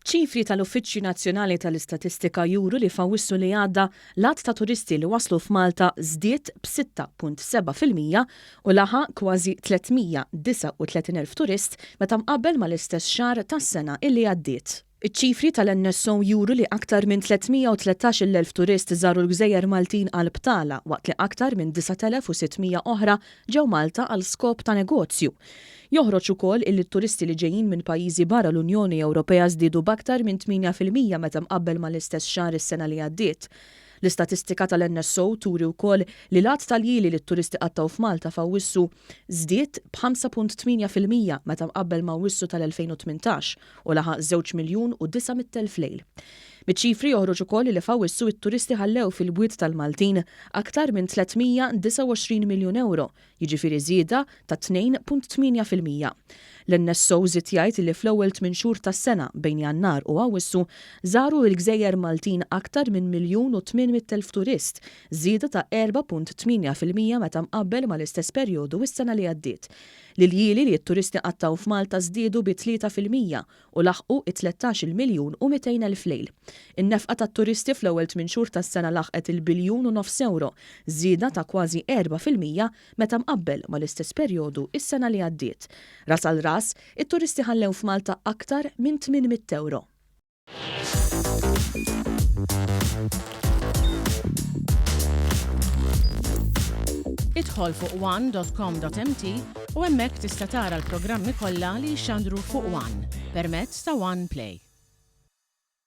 Ċifri tal-Uffiċċju Nazzjonali tal-Istatistika juru li f'Awwissu li għadda, l-għadd ta' turisti li waslu f'Malta żdied b'6.7% u laħaq kważi 339,000 turist meta mqabbel mal-istess xahar tas-sena illi għaddiet. Iċ-ċifri tal-NSO juru li aktar minn 313,000 turist żaru l-gżejjer Maltin għal btala waqt li aktar minn 9,600 oħra ġew Malta għal skop ta' negozju. Joħroġ ukoll illi t-turisti li ġejjin minn pajjiżi barra l-Unjoni Ewropea żdiedu b'aktar minn 8% meta mqabbel mal-istess xahar is-sena li għaddiet. L-istatistika tal-NSO turi wkoll li l-għadd ta' ljieli li t-turisti qattgħu f'Malta f'Awwissu żdied b'5.8% meta mqabbel m'Awwissu tal-2018 u laħaq żewġ miljun u 900,000 lejl. Miċ-ċifri joħroġ ukoll li f'Awwissu t-turisti ħallew fil-bwiet tal-Maltin aktar minn 329 miljun ewro, jiġifieri żieda ta' 2.8%. L-NSO żied jgħid li fl-ewwel tmien xhur tas-sena, bejn Jannar u Awwissu, żaru l-gżejjer Maltin aktar minn miljun u 800,000 turist, żieda ta' 4.8% meta mqabbel mal-istess perjodu s-sena li għaddiet. L-iljieli li t-turisti qattgħu f'Malta żdiedu bi 3% u laħqu it-tlettax-il miljun u 200,000 lejl. In-nefqa tat-turisti fl-ewwel tmien xhur tas-sena laħqet il-biljun u nofs ewro, żieda ta' kważi 4% meta mqabbel mal-istess perjodu s-sena li għaddiet. Ras għal ras, it-turisti ħallew f'Malta aktar minn 800 ewro. Idħol fuq one.com.mt u hemmhekk tista' tara l-programmi kollha li jixxandru fuq One permezz ta' One Play.